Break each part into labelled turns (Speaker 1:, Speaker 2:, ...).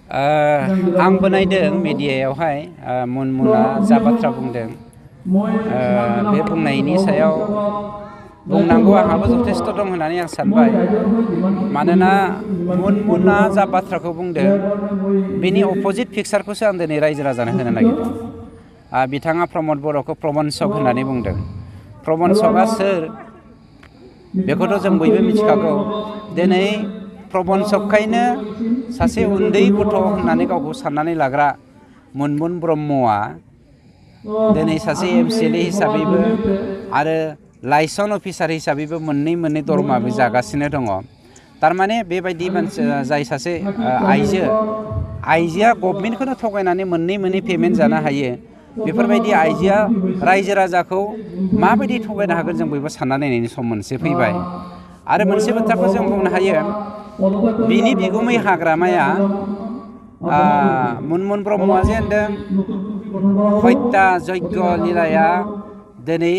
Speaker 1: आंबो नायदों मिडियायावहाय मुनमुना जा बाथ्रा बुंदों बे बुंनायनि सायाव बुंनांगौ आंहाबो जथेस्थ' दं होननानै आं सानबाय। मानोना मुनमुना जा बाथ्राखौ बुंदों बेनि अपोजिट पिक्सारखौसो आं दिनै रायजो राजानो होनो नागिरदों। बिथाङा प्रमद बर'खौ प्रबन्सक होननानै बुंदों। प्रबन्सकआ सोर बेखौथ' जों बयबो मिथिखागौ। दिनै प्रबन्सकखायनो सासे उन्दै गथ' होननानै गावखौ साननानै लाग्रा मुनमुन ब्रह्मआ दिनै सासे MCLA हिसाबैबो आरो लाइसन अफिसार हिसाबैबो मोननै दरमाबो जागासिनो दङ। थारमाने बेबायदि मानसि जाय सासे आइजोआ गभर्नमेन्टखौनो थगायनानै मोननै पेमेन्ट जानो हायो। बेफोरबायदि आइजोआ रायजो राजाखौ माबायदि थगायनो हागोन जों बयबो सानना नायनायनि सम मोनसे फैबाय। आरो मोनसे बाथ्राखौ जों बुंनो हायो, बिनि बिगुमै हाग्रामाया मुनमुन ब्रह्मआ जे होनदों हत्या यज्ञ लीलाया दिनै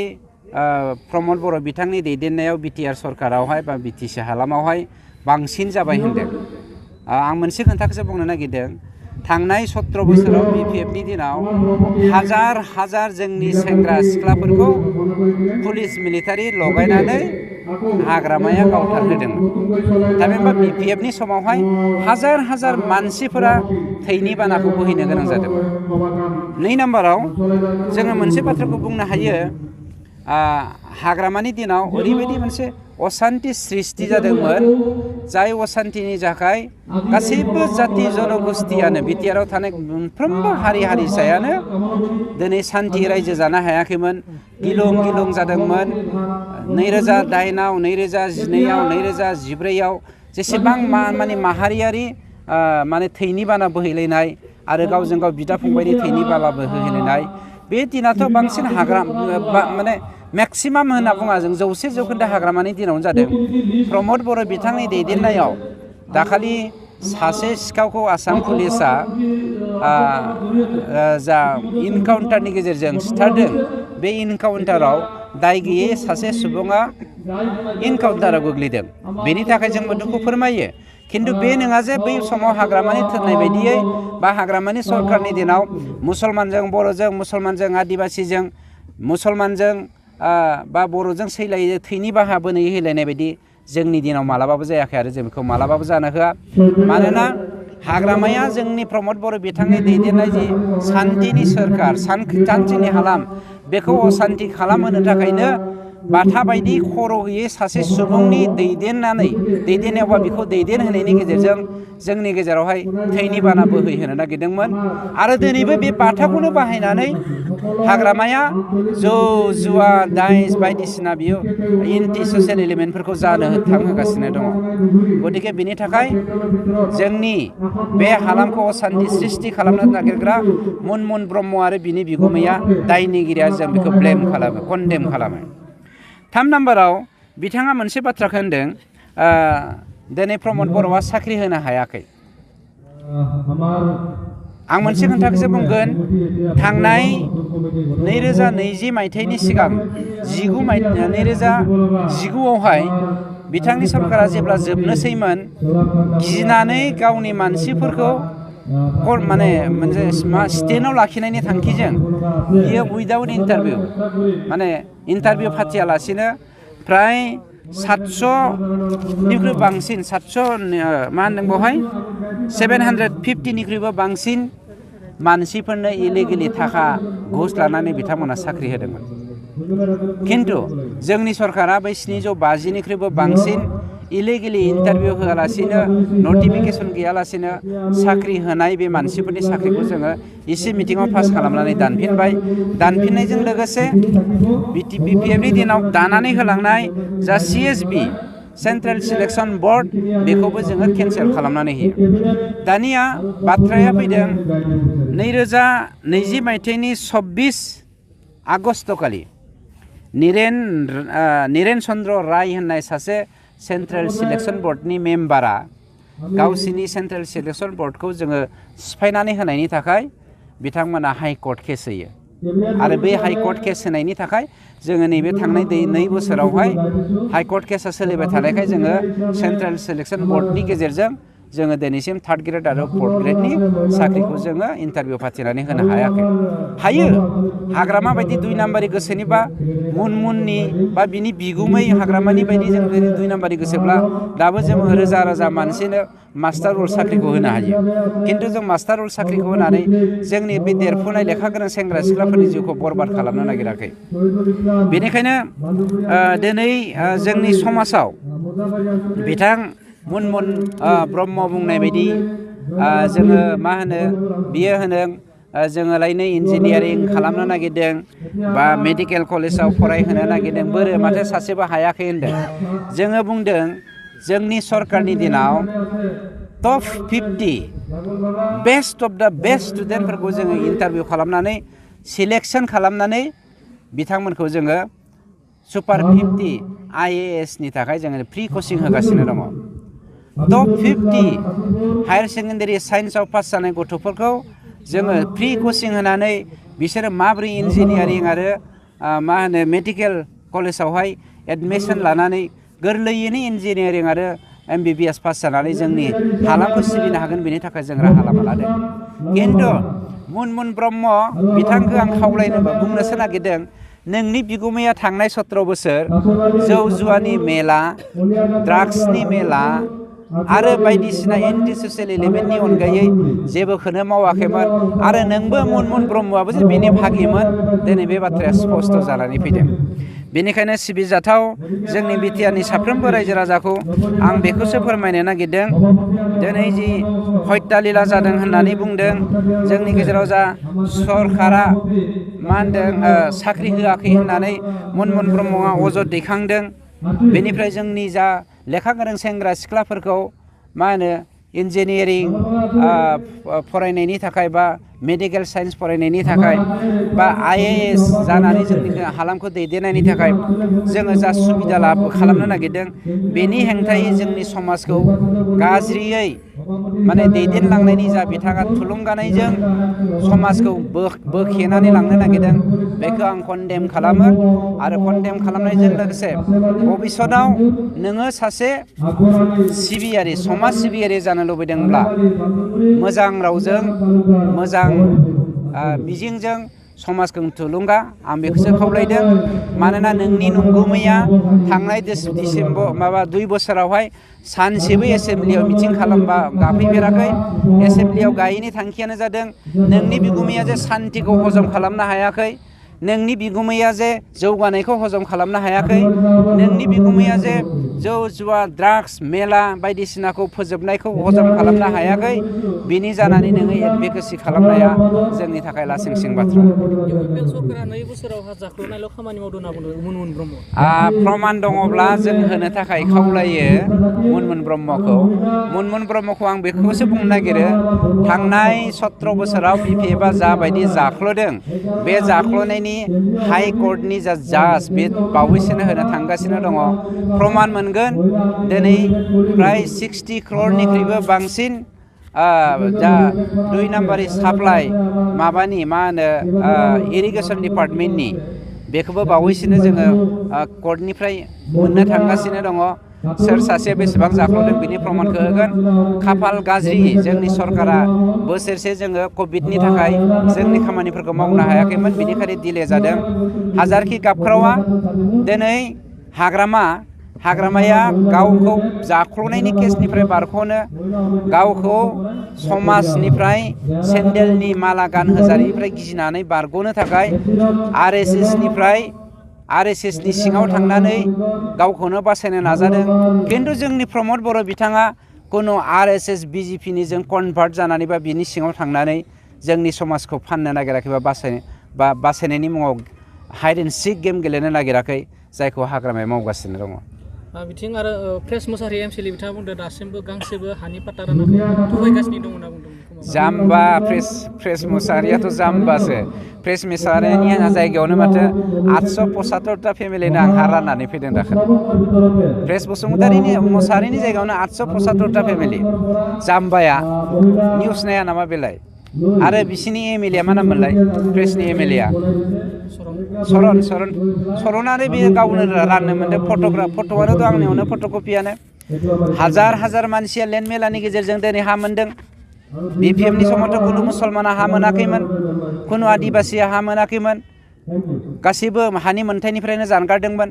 Speaker 1: प्रमद बर' बिथांनि दैदेननायाव BTR सरकारावहाय बा BTC हालामावहाय बांसिन जाबाय होनदों। आं मोनसे खोथाखौसो बुंनो नागिरदों। थांनाय 17 बोसोराव BPFनि दिनाव हाजार जोंनि सेंग्रा सिख्लाफोरखौ पुलिस मिलिटारि लगायनानै हाग्रामाया गावथारहोदोंमोन। थामहिनबा BPFनि समावहाय हाजार मानसिफोरा थैनि बानाखौ बोहैनो गोनां जादोंमोन। 2 नाम्बाराव जोङो मोनसे बाथ्राखौ बुंनो हायो, हाग्रामानि दिनाव ओरैबायदि मोनसे असान्ति सृष्टि जादोंमोन, जाय असान्तिनि थाखाय गासैबो जाति जनगोष्ठियानो BTRआव थानाय मोनफ्रोमबो हारि हारिसायानो दिनै सान्थि रायजो जानो हायाखैमोन। गिलुं जादोंमोन। 2008आव 2012आव 2014आव जेसेबां माने माहारियारि माने थैनि बाना बोहैलायनाय आरो गावजों गाव बिदा फंबायनि थैनि बाला बोहैलायनाय, बे दिनाथ' बांसिन माने मेक्सिमाम होनना बुङा जों 100% हाग्रामानि दिनावनो जादों। प्रमद बर' बिथांनि दैदेननायाव दाखालि सासे सिखावखौ आसाम पुलिसा जा इनकाउन्टारनि गेजेरजों सिथारदों, बे इनकाउन्टाराव दाय गैयै सासे सुबुङा इनकाउन्टाराव गोग्लैदों। बेनि थाखाय जोंबो दुखु फोरमायो। खिन्थु बे नङा जे बै समाव हाग्रामानि थोननाय बायदियै बा हाग्रामानि सरकारनि दिनाव मुसलमानजों बर'जों, मुसलमानजों आदिबासिजों, मुसलमानजों बा बर'जों सैलायै थैनि बाहा बोहैलायनाय बायदि जोंनि दिनाव मालाबाबो जायाखै आरो जों बेखौ मालाबाबो जानो होआ। मानोना हाग्रामाया जोंनि प्रमद बर' बिथांनि दैदेननाय जि सान्थिनि सोरखार, सान्थिनि हालाम, बेखौ असान्थि खालामहोनो थाखायनो बाथा बायदि खर' गैयै सासे सुबुंनि दैदेननायावबा बेखौ दैदेनहोनायनि गेजेरजों जोंनि गेजेरावहाय थैनि बाना बोहैहोनो नागिरदोंमोन। आरो दिनैबो बे बाथाखौनो बाहायनानै हाग्रामाया जौ जुवा दाइस बायदिसिना बियो एन्टि ससियेल एलिमेन्टफोरखौ जानो थांहोगासिनो दङ। गतिके बिनि थाखाय जोंनि बे हालामखौ असान्थि सृष्टि खालामनो नागिरग्रा मुनमुन ब्रह्म आरो बिनि बिगुमैया दायनिगिरिया जों बेखौ कन्डेम खालामो। 3 नाम्बाराव बिथाङा मोनसे बाथ्राखौ होनदों, दिनै प्रमद बर'आ साख्रि होनो हायाखै। आं मोनसे खोथाखौसो बुंगोन, थांनाय 2020 मायथाइनि सिगां 2019आवहाय बिथांनि सरकारा जेब्ला जोबनोसैमोन, गिनानै गावनि मानसिफोरखौ माने मोनसे स्टेन्डआव लाखिनायनि थांखिजों बियो उइदाउट इन्टारभिउ माने इन्टारभिउ फाथियालासिनो फ्राय 700निख्रुइ बांसिन 750निख्रुइबो बांसिन मानसिफोरनो इलिगेलि थाखा घुस लानानै बिथांमोना साख्रि होदोंमोन। खिन्थु जोंनि सरकारा बै 750निख्रुइबो बांसिन इलिगेलि इन्टारभिउ होआलासिनो, नटिफिकेसन गैयालासिनो साख्रि होनाय बे मानसिफोरनि साख्रिखौ जोङो एसे मिटिङाव पास खालामनानै दानफिनबाय। दानफिननायजों लोगोसे BPFनि दिनाव दानानै होलांनाय जा CSB सेन्ट्रेल सिलेक्सन बर्ड, बेखौबो जोङो केन्सेल खालामनानै होयो। दानिया बाथ्राया फैदों 2020 मायथाइनि 26 आगस्तखालि निरेन चन्द्र राय होननाय सासे सेन्ट्रेल सिलेक्सन बर्डनि मेम्बारा गावसिनि सेन्ट्रेल सिलेक्सन बर्डखौ जोङो सिफायनानै होनायनि थाखाय बिथांमोना हाइकर्ट केस होयो। आरो बे हाइकर्ट केस होनायनि थाखाय जोङो नैबे थांनाय 2 बोसोरावहाय हाइकर्ट केसा सोलिबाय थानायखाय जोङो सेन्ट्रेल सिलेक्सन बर्डनि गेजेरजों जोङो दिनैसिम 3rd ग्रेड आरो 4th ग्रेडनि साख्रिखौ जोङो इन्टारभिउ फाथिनानै होनो हायाखै। हायो हाग्रामा बायदि 2 नाम्बारि गोसोनिबा मुनमुननि बा बिनि बिगुमै हाग्रामानि बायदि जों 2 नाम्बारि गोसोब्ला दाबो जों रोजा रोजा मानसिनो मास्टार रल साख्रिखौ होनो हायो। खिन्थु जों मास्टार रल साख्रिखौ होनानै जोंनि बे देरफुनाय लेखा गोरों सेंग्रा सिख्लाफोरनि जिउखौ बरबाद खालामनो नागिराखै। बेनिखायनो दिनै जोंनि समाजाव बिथां मुनमुन ब्रह्म बुंनाय बायदि जोङो मा होनो बियो होनदों जोङोलायनो इन्जिनियारिं खालामनो नागिरदों बा मेडिकेल कलेजाव फरायहोनो नागिरदों बोरो माथो सासेबो हायाखै होनदों। जोङो बुंदों जोंनि सरकारनि दिनाव टप 50 बेस्ट अफ द बेस्ट स्टुडेन्टफोरखौ जोङो इन्टारभिउ खालामनानै सिलेक्सन खालामनानै बिथांमोनखौ जोङो सुपार 50 IAS नि थाखाय जोङो फ्रि कचिं होगासिनो दङ। टप 50 हायार सेकेन्डारि साइन्सआव पास जानाय गथ'फोरखौ जोङो फ्रि कचिं होनानै बिसोरो माबोरै इन्जिनियारिं आरो मा होनो मेडिकेल कलेजावहाय एडमिसन लानानै गोरलैयैनो इन्जिनियारिं आरो MBBS पास जानानै जोंनि हालामखौ सिबिनो हागोन बेनि थाखाय जों राहा लामा लादों। खिन्थु मुनमुन ब्रह्म बिथांखौ आं खावलायनो बुंनोसो नागिरदों नोंनि बिगुमाया थांनाय 17 बोसोर जौ जुवानि मेला ड्राग्सनि मेला आरो बायदिसिना एन्टि ससियेल एलिमेन्टनि अनगायै जेबोखौनो मावाखैमोन आरो नोंबो मुनमुन ब्रह्मआबो जे बेनि भागिमोन दिनै बे बाथ्राया स्पष्ट जानानै फैदों। बेनिखायनो सिबिजाथाव जोंनि बिटिआरनि साफ्रोमबो रायजो राजाखौ आं बेखौसो फोरमायनो नागिरदों दिनै जि हत्यालिला जादों होननानै बुंदों जोंनि गेजेराव जा सरकारा मा होनदों साख्रि होआखै होननानै मुनमुन ब्रह्मआ अजद दैखांदों। बेनिफ्राय जोंनि जा लेखा गोरों सेंग्रा सिख्लाफोरखौ मा होनो इन्जिनियारिं फरायनायनि थाखाय बा मेडिकेल साइन्स फरायनायनि थाखाय बा IAS जानानै जोंनि हालामखौ दैदेननायनि थाखाय जोङो जा सुबिदा खालामनो नागिरदों बेनि हेंथायै जोंनि समाजखौ गाज्रियै माने दैदेनलांनायनि जा बिथाङा थुलुंगानायजों समाजखौ बोखेनानै लांनो नागिरदों बेखौ आं कन्डेम खालामो आरो कन्डेम खालामनायजों लोगोसे भबिष्यताव नोङो सासे सिबियारि समाज सिबियारि जानो लुबैदोंब्ला मोजां रावजों मोजां मिजिंजों समाजखौ थुलुंगा आं बेखौसो खावलायदों। मानोना नोंनि नंगुमैया थांनाय डिसेम्बर 2 बोसोरावहाय सानसेबो एसेम्ब्लियाव मिटिं खालामबा गाफैफेराखै। एसेम्ब्लियाव गायैनि थांखियानो जादों नोंनि बिगुमैया जे सान्थिखौ हजम खालामनो हायाखै, नोंनि बिगुमैया जे जौगानायखौ हजम खालामनो हायाखै, नोंनि बिगुमैया जे जौ जुवा ड्राग्स मेला बायदिसिनाखौ फोजोबनायखौ हजम खालामनो हायाखै बिनि जानानै नोङो एडभकेसि खालामनाया जोंनि थाखाय लासिंसिं बाथ्रा। प्रमाण दङब्ला जों होनो थाखाय खावलायो मुनमुन ब्रह्मखौ आं बेखौसो बुंनो नागिरो थांनाय 17 बोसोराव BPFआ जाबायदि जाख्ल'दों बे जाख्ल'नायनि हाइ कर्टनि जा जाज बे बावैसोनो होनो थांगासिनो दङ। प्रमाण मोनगोन दिनै प्राय 60 crore बांसिन जा 2 नाम्बारि साप्लाइ माबानि मा होनो इरिगेसन डिपार्टमेन्टनि बेखौबो बावैसोनो जोङो कर्टनिफ्राय मोननो थांगासिनो दङ। सोर सासे बेसेबां जाख्ल'दों बिनि प्रमाणखौ होगोन। खाफाल गाज्रि जोंनि सरकारा बोसोरसे जोङो कभिडनि थाखाय जोंनि खामानिफोरखौ मावनो हायाखैमोन बेनिखायनो दिले जादों। हाजारखि गाबख्रावा दिनै हाग्रामाया गावखौ जाख्ल'नायनि केसनिफ्राय बारग'नो गावखौ समाजनिफ्राय सेन्देलनि माला गानहोजानायनिफ्राय गिनानै बारग'नो थाखाय RSSनि सिङाव थांनानै गावखौनो बासायनो नाजादों। खिन्थु जोंनि प्रमद बर' बिथाङा खुनु RSS BJPनि जों कनभार्ट जानानै बा बिनि सिङाव थांनानै जोंनि समाजखौ फाननो नागिराखै बा बासायनायनि मुङाव हाइड एन्ड सिक गेम गेलेनो नागिराखै जायखौ हाग्रामाया मावगासिनो दङ।
Speaker 2: बिथिं आरो प्रेस मोसाहारि MCL बिथाङा बुंदों दासिमबो गांसेबो हानि पाट्टा रानाखै थगायगासिनो दं होनना बुंदों।
Speaker 1: जाम्बा प्रेस मोसाहारियाथ' जाम्बासो। प्रेस मोसाहारिनि जायगायावनो माथो 875टा फेमिलिनो आं हा राननानै फैदों दाखालि। प्रेस मोसाहारिनि जायगायावनो 875टा फेमिलि। जाम्बाया निउस नाया नामा बेलाय? आरो बिसिनि MLA मा नाममोनलाय प्रेसनि MLA सरनानो बे गावनो राननो मोनदों। फट'आनो दं आंनियावनो फट'कपियानो हाजार हाजार मानसिया लेन्ड मेलानि गेजेरजों दिनै हा मोनदों। BPMनि समावथ' कुनु मुसलमाना हा मोनाखैमोन, कुनु आदिबासिया हा मोनाखैमोन, गासैबो हानि मोनथायनिफ्रायनो जानगारदोंमोन।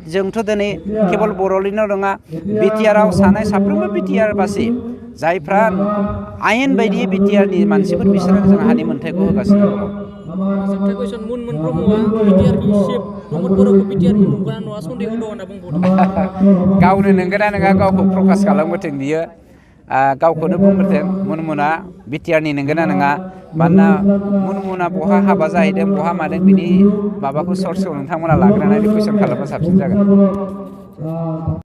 Speaker 1: जोंथ' दिनै केबल बर'निल' नङा, बिटिआरआव थानाय साफ्रोमबो बिटिआर बासि जायफ्रा आयेन बायदियै बिटिआरनि मानसिफोर बिसोरो जों हानि मोनथायखौ होगासिनो दङ।
Speaker 2: जोबथा कुइसन मुनमुन ब्रह्मआ बिटिआरनि चिफ प्रमद बर'खौ बिटिआरनि नंगौना नङा सन्देह दं होनना बुंबावदों।
Speaker 1: गावनो नंगौना नङा गावखौ प्रकास खालामबोथों बियो, गावखौनो बुंग्रोथों मुनमुना बिटिआरनि नंगौना नङा। मानोना मुनमुना बहा हाबा जाहैदों बहा मादों बिनि माबाखौ सर्सखौ नोंथांमोना लाग्रोनानै कुइसन खालामबा साबसिन जागोन।